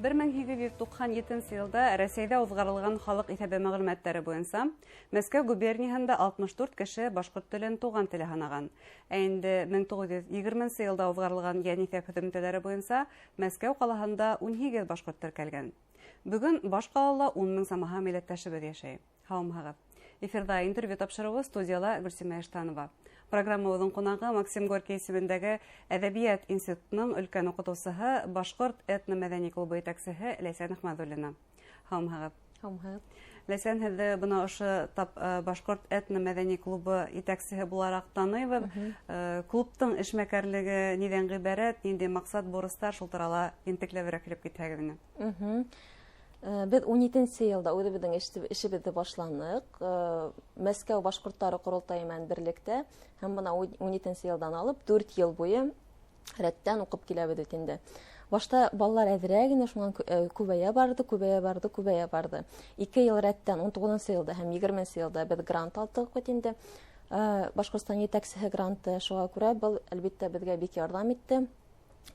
1897 йылда Рәсәйҙә уҙғарылған халыҡ иҫәбе мәғлүмәттәре буйынса Мәскәү губернияһында 64 кеше башҡорт телен туған теле һанаған. Ә инде 1920 йылда уҙғарылған йәниҫәп һөҙөмтәләре буйынса Мәскәү ҡалаһында 18 башҡорт теркәлгән. Бөгөн баш ҡалала 10 мең самаһы милләттәшебеҙ йәшәй. Һаумыһығыҙ! Эфирҙа интервью тапшырыуы, студияла Гөлсимә Иштанова. Программабыҙҙың ҡунағы Максим Горький исемендәге Әҙәбиәт институтының өлкән уҡытыусыһы, Башҡорт этно-мәҙәни клубы етәксеһе Ләйсән Әхмәҙуллина. Һаумыһығыҙ! Һаумыһығыҙ! Ләйсән, һеҙҙе бына ошо тап Башҡорт этно-мәҙәни клубы етәксеһе булараҡ таныйбыҙ. Клубтың эшмәкәрлеге ниҙән ғибәрәт, ниндәй маҡсат, бурыстар, шул турала ентекләберәк һөйләп китһәгеҙ ине. Беҙ 17-нсе йылда үҙебеҙҙең эшебеҙҙе башланыҡ. Мәскәү башҡорттары ҡоролтайы менән берлектә, һәм бына 17-нсе йылдан алып 4 йыл буйы рәттән уҡып киләбеҙ бит инде. Башта балалар әҙерәк генә, шунан күбәйә барҙы, күбәйә барҙы, күбәйә барҙы. 2 йыл рәттән, 19-нсы йылда һәм 20-нсе йылда беҙ грант алдыҡ бит инде. Башҡортостан етәксеһе гранты, шуға күрә был, әлбиттә, беҙгә бик ярҙам итте.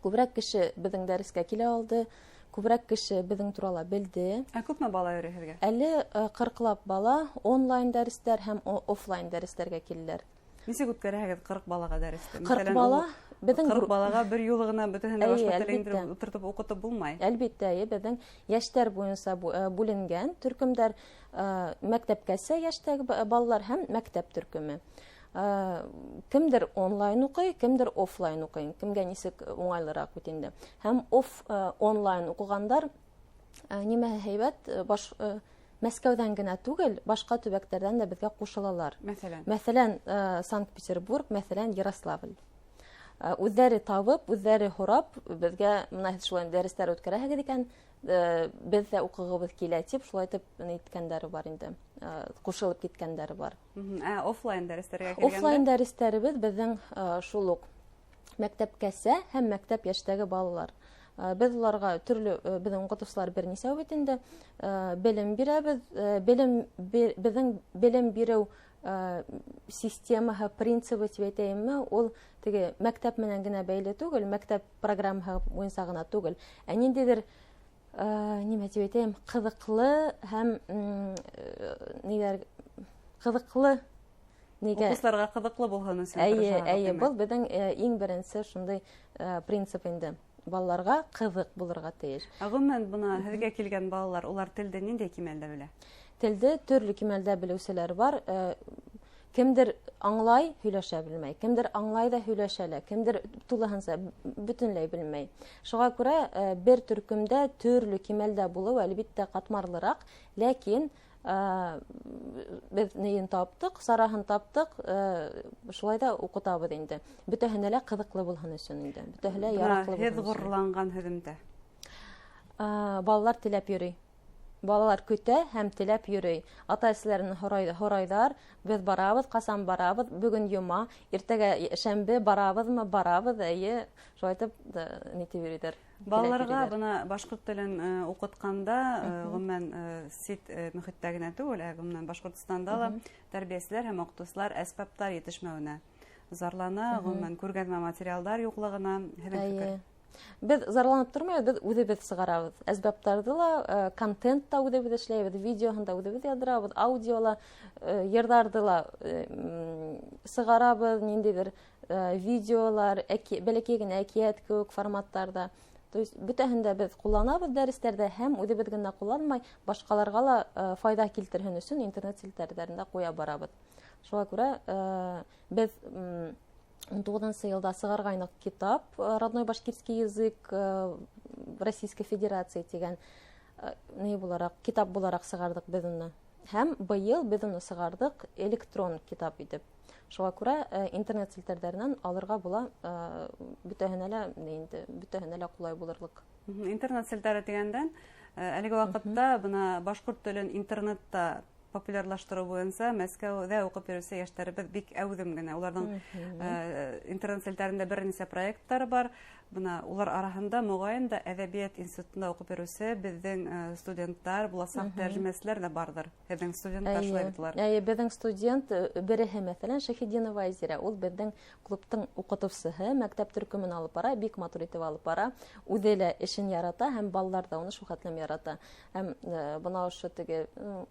Күберәк кеше беҙҙең дәрескә килә алды, күберәк кеше беҙҙең турала белде. Ә күпме бала йөрөй һеҙгә? Әле 40-лап бала онлайн дәрестәр һәм офлайн дәрестәргә килделәр. Нисек үткәрәһегеҙ 40 балаға дәресте? 40 бала беҙҙең 40 балаға бер юлы ғына бөтәһен дә башҡорт телен индереп ултыртып уҡытып булмай. Әлбиттә, эйе, беҙҙең йәштәр буйынса бүленгән төркөмдәр, мәктәпкәсә йәштәге балалар һәм мәктәп төркөмө. Кемдер онлайн уҡый, кемдер офлайн уҡый, кемгә нисек уңайлыраҡ бит инде. Һәм онлайн уҡығандар, нимәһе һәйбәт, Мәскәүҙән генә түгел, башҡа төбәктәрҙән дә беҙгә ҡушылалар. Мәҫәлән? Мәҫәлән, Санкт-Петербург, мәҫәлән, Ярославль. Үҙҙәре табып, үҙҙәре һорап, беҙгә бына һеҙ шулай дәрестәр үткәрәһегеҙ икән, беҙ ҙә уҡығыбыҙ килә тип, шулай итеп әйткәндәре бар инде, ҡушылып киткәндәре бар. Ә офлайн дәрестәргә килгәндә? Офлайн дәрестәребеҙ беҙҙең, шул уҡ мәктәпкәсә һәм мәктәп йәштәге балалар. Беҙ уларға төрлө, беҙҙең уҡытыусылар бер нисәү бит инде, белем бирәбеҙ, беҙҙең белем биреү, системаһы, принцибы тип әйтәйемме, ул теге мәктәп менән генә бәйле түгел, мәктәп программаһы буйынса ғына түгел, ә ниндәйҙер, нимә тип әйтәйем, ҡыҙыҡлы һәм, ниҙәр, ҡыҙыҡлы нигә? Уҡыусыларға ҡыҙыҡлы булһын өсөн Эйе, тырышаһығыҙ, эйе, тимәк. был беҙҙең, иң беренсе шундай, принцип инде. Балаларға ҡыҙыҡ булырға тейеш. Ә ғөмүмән, бына һеҙгә килгән балалар, улар телде ниндәй кимәлдә белә? Телде төрлө кимәлдә белеүселәр бар. Кемдер аңлай, һөйләшә белмәй, кемдер аңлай ҙа һөйләшә лә, кемдер тулыһынса бөтөнләй белмәй. Шуға күрә, бер төркөмдә төрлө кимәлдә булыу әлбиттә ҡатмарлыраҡ, ләкин, беҙ нейен таптыҡ, сараһын таптыҡ, шулай ҙа уҡытабыҙ инде. Бөтәһенә лә ҡыҙыҡлы булһын өсөн инде, бөтәһе лә Бына яраҡлы һеҙ булһын өсөн. ғорурланған һөҙөмтә. Балалар теләп йөрөй. Балалар көтә һәм теләп йөрөй. Ата-әсәләрен һорайҙар, беҙ барабыҙ, ҡасан барабыҙ, бөгөн йома, иртәгә шәмбе барабыҙмы, барабыҙ, эйе, шулай итеп, ни тип йөрөйҙәр. Теләп Балаларға йөрөйҙәр. бына башҡорт телен уҡытҡанда, ғөмүмән, сит мөхиттә генә түгел, ә ғөмүмән Башҡортостанда ла тәрбиәселәр һәм уҡытыусылар әсбаптар етешмәүенә зарлана, ғөмүмән күргәҙмә материалдар юҡлығына. Һеҙҙең фекер? Беҙ зарланып тормайбыҙ, беҙ үҙебеҙ сығарабыҙ. Әсбаптарҙы ла, контент та үҙебеҙ эшләйбеҙ, видеоһын да үҙебеҙ яҙҙырабыҙ, аудио ла, йырҙарҙы ла сығарабыҙ, ниндәйҙер видеолар, бәләкәй генә әкиәт кеүек форматтарҙа. То есть бөтәһен дә беҙ ҡулланабыҙ дәрестәрҙә һәм үҙебеҙ генә ҡулланмай, башҡаларға ла файҙа килтерһен өсөн интернет селтәрҙәрендә ҡуя барабыҙ. Шуға күрә беҙ ун туғыҙынсы йылда сығарғайныҡ китап, Родной башкирский язык Российской Федерации тигән ни булараҡ, китап булараҡ сығарҙыҡ беҙ уны. Һәм быйыл беҙ уны сығарҙыҡ электрон китап итеп. Шуға күрә интернет селтәрҙәренән алырға була, бөтәһенә лә, ни инде, бөтәһенә лә ҡулай булырлыҡ. Интернет селтәре тигәндән, әлеге ваҡытта бына башҡорт телен интернетта популярлаштырыу буйынса Мәскәүҙә уҡып йөрөүсе йәштәребеҙ бик әүҙем генә. Уларҙың, интернет селтәрендә бер нисә проекттары бар. Бына улар араһында моғайын да әҙәбиәт институтында уҡып йөрөүсе беҙҙең студенттар, буласаҡ тәржемәселәр ҙә барҙыр. Һеҙҙең студенттар шулай бит улар. Эйе, беҙҙең студент береһе, мәҫәлән, Шәһидинова Айзирә, ул беҙҙең клубтың уҡытыусыһы, мәктәп төркөмөн алып бара, бик матур итеп алып бара. Үҙе лә эшен ярата һәм балалар ҙа уны шул хәтлем ярата. Һәм бына ошо теге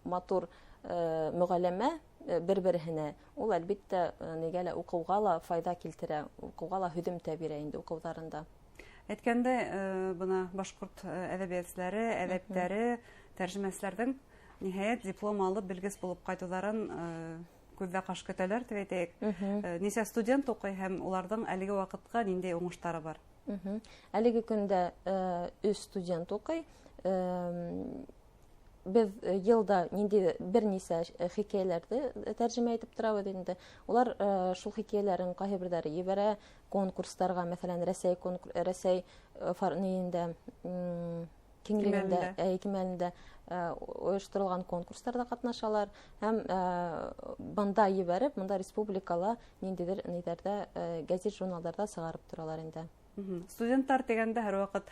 матур мөғәлләмә бер-береһенә, ул әлбиттә нигә лә уҡыуға ла файҙа килтерә, уҡыуға ла һөҙөмтә бирә инде уҡыуҙарында. Әйткәндә, бына башҡорт әҙәбиәтселәре, әҙәптәре, тәржемәселәрҙең ниһайәт диплом алып белгес булып ҡайтыуҙарын күҙҙә ҡаш көтәләр тип әйтәйек. Нисә студент уҡый һәм уларҙың әлеге ваҡытҡа ниндәй уңыштары бар? Әлеге көндә 3 студент уҡый. Беҙ йылда ниндәй бер нисә хикәйәләрҙе тәржемә итеп торабыҙ инде. Улар шул хикәйәләрен ҡайһы берҙәре ебәрә конкурстарға, мәҫәлән, Рәсәй ниендә, киңлегендә, кимәлендә ойошторолған конкурстарҙа ҡатнашалар һәм бында ебәреп, бында республикала ниндәйҙер ниҙәрҙә, гәзит, журналдарҙа сығарып торалар инде. Студенттар тигәндә һәр ваҡыт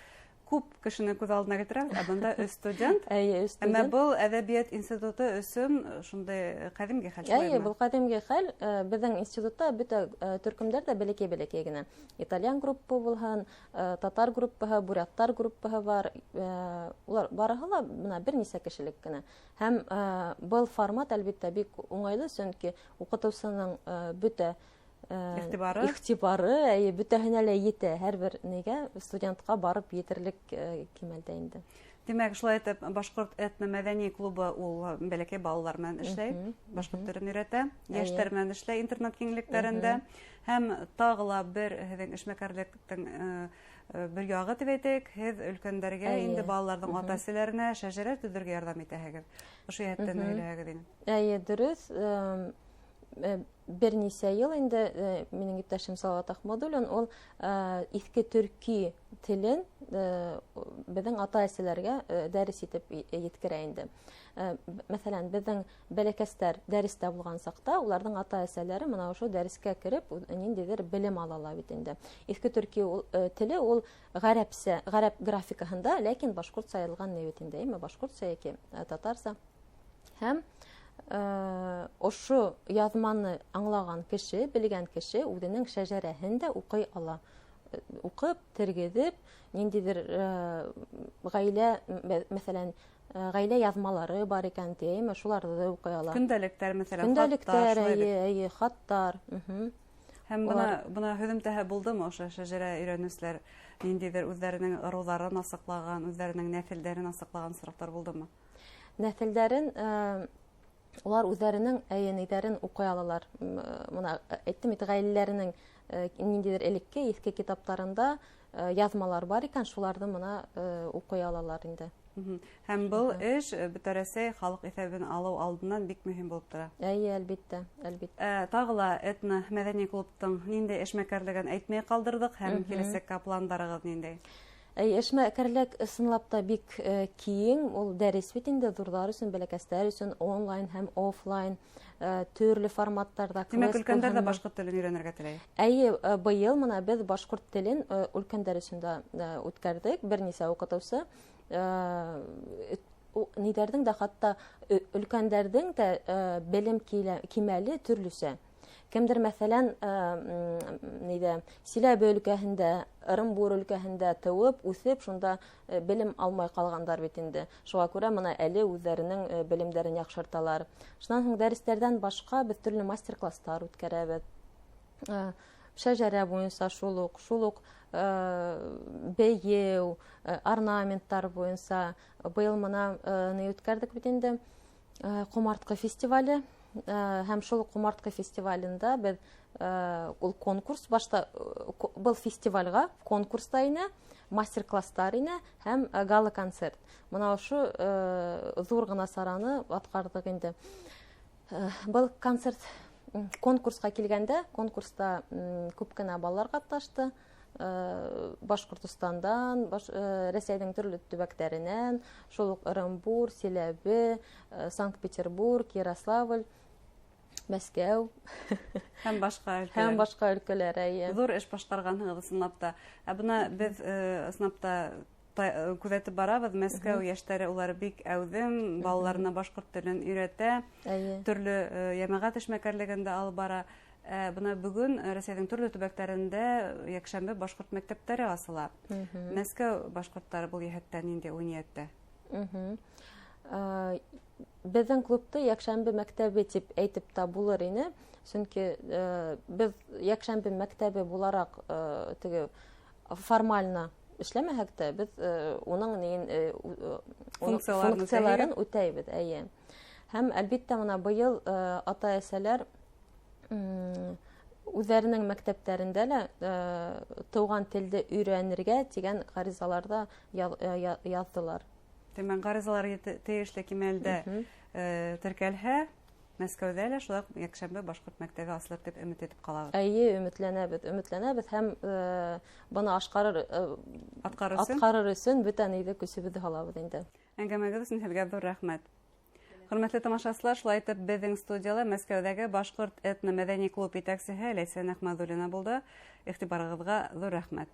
күп кешене күҙ алдына килтерәбеҙ, ә бында өс студент. Эйе, өс Әммә студент. был әҙәбиәт институты өсөн шундай ҡәҙимге хәл, Эйе, шулаймы? был ҡәҙимге хәл. Беҙҙең институтта бөтә төркөмдәр ҙә бәләкәй-бәләкәй генә. Итальян группа булһын, татар группаһы, буряттар группаһы бар. Улар барыһы ла бына бер нисә кешелек кенә. Һәм был формат әлбиттә бик уңайлы, сөнки уҡытыусының бөтә Иғтибары? Иғтибары, әйе, бөтәһенә лә етә, һәр бер нигә студентҡа барып етерлек кимәлдә инде. Тимәк, шулай итеп, башҡорт этно-мәҙәни клубы ул бәләкәй балалар менән эшләй, башҡорт телен өйрәтә, йәштәр менән эшләй интернет киңлектәрендә. Һәм тағы ла бер һеҙҙең эшмәкәрлектең бер яғы тип әйтәйек, һеҙ өлкәндәргә инде балаларҙың ата-әсәләренә шәжәрә төҙөргә ярҙам итәһегеҙ. Ошо йәһәттән һөйләһәгеҙ ине. Эйе, дөрөҫ. Бер нисә йыл инде минең иптәшем Салават Ахмадуллин ул иҫке төрки телен беҙҙең ата-әсәләргә дәрес итеп еткерә инде. Мәҫәлән, беҙҙең бәләкәстәр дәрестә булған саҡта уларҙың ата-әсәләре бына ошо дәрескә кереп ниндәйҙер белем ала ала бит инде. Иҫке төрки ул теле ул ғәрәпсә, ғәрәп графикаһында, ләкин башҡортса яҙылған ни бит инде, әйме, башҡортса йәки татарса. Һәм ошо яҙманы аңлаған кеше, белгән кеше үҙенең шәжәрәһен дә уҡый ала. Уҡып, тергеҙеп, ниндәйҙер ғаилә, мәҫәлән, ғаилә яҙмалары бар икән, тиәйме, шуларҙы да уҡый ала. Көндәлектәр, мәҫәлән, Көндәлектәр, хаттар, шулай бит. эйе, эйе, хаттар. Һәм Улар бына һөҙөмтәһе булдымы ошо шәжәрә өйрәнеүселәр ниндәйҙер үҙҙәренең ырыуҙарын асыҡлаған, үҙҙәренең нәҫелдәрен асыҡлаған осраҡтар булдымы? Нәҫелдәрен улар үҙҙәренең әйе-нейҙәрен уҡый алалар. Бына әйттем бит, ғаиләләренең ниндәйҙер элекке иҫке китаптарында яҙмалар бар икән, шуларҙы бына уҡый алалар инде. Һәм был эш Бөтә Рәсәй халыҡ иҫәбен алыу алдынан бик мөһим булып тора. Эйе, әлбиттә, әлбиттә. Тағы ла этно-мәҙәни клубтың ниндәй эшмәкәрлеген әйтмәй ҡалдырҙыҡ һәм киләсәккә пландарығыҙ ниндәй? Әй, эшмәкәрлек ысынлап та бик киң, ул дәрес бит инде ҙурҙар өсөн, бәләкәстәр өсөн, онлайн һәм офлайн, төрлө форматтарҙа Тимәк, квест өлкәндәр ҙә булһынмы? башҡорт телен өйрәнергә теләй. Әйе, быйыл мына беҙ башҡорт телен өлкәндәр өсөн дә үткәрҙек, бер нисә уҡытыусы. Ниҙәрҙең дә, хатта өлкәндәрҙең дә белем кимәле төрлөсә. Кемдер, мәҫәлән, ниҙә, Силәбе өлкәһендә, Ырымбур өлкәһендә тыуып, үҫеп, шунда белем алмай ҡалғандар бит инде. Шуға күрә мына әле үҙҙәренең белемдәрен яҡшырталар. Шунан һуң дәрестәрҙән башҡа беҙ төрлө мастер-класстар үткәрәбеҙ. Шәжәрә буйынса шул уҡ бейеү, орнаменттар буйынса. Быйыл мына ни үткәрҙек бит инде, Ҡомартҡы фестивале. Һәм шул Ҡомартҡы фестивалендә беҙ ул конкурс башта был фестивальға конкурста ине, мастер-класстар ине һәм гала-концерт. Мына ошо ҙур ғына сараны атҡарҙыҡ инде. Был концерт конкурсҡа килгәндә, конкурста күп кенә балалар ҡатнашты. Башҡортостандан, Рәсәйҙең төрлө төбәктәренән, шул уҡ Ырымбур, Силәбе, Санкт-Петербург, Ярославль. Мәскәү һәм башҡа өлкәләр. Һәм башҡа өлкәләр, эйе. Ҙур эш башҡарғанһығыҙ ысынлап та. Ә бына беҙ ысынлап та күҙәтеп барабыҙ, Мәскәү йәштәре улар бик әүҙем, балаларына башҡорт телен өйрәтә, төрлө йәмәғәт эшмәкәрлеген дә алып бара. Бына бөгөн Рәсәйҙең төрлө төбәктәрендә йәкшәмбе башҡорт мәктәптәре асыла. Мәскәү башҡорттары был йәһәттән ниндәй уй-ниәттә? Беҙҙең клубты йәкшәмбе мәктәбе тип әйтеп тә булыр ине, сөнки беҙ йәкшәмбе мәктәбе булараҡ теге формально эшләмәһәк тә, беҙ уның функцияларын үтәйбеҙ, эйе. Һәм әлбиттә бына быйыл ата-әсәләр үҙҙәренең мәктәптәрендә лә тыуған телде өйрәнергә тигән ғаризаларҙа яҙҙылар. Тимәк, ғаризалар тейешле кимәлдә теркәлһә, Мәскәүҙә лә шулай уҡ йәкшәмбе башҡорт мәктәбе асылыр тип өмөт итеп ҡалабыҙ. Эйе, өмөтләнәбеҙ һәм быны атҡарыр өсөн бөтә нейҙе көсөбөҙҙө һалабыҙ инде. Әңгәмәгеҙ өсөн һеҙгә ҙур рәхмәт. Хөрмәтле тамашасылар, шулай итеп беҙҙең студияла Мәскәүҙәге башҡорт этно-мәҙәни клуб етәксеһе Ләйсән Әхмәҙуллина булды. Иғтибарығыҙға ҙур рәхмәт.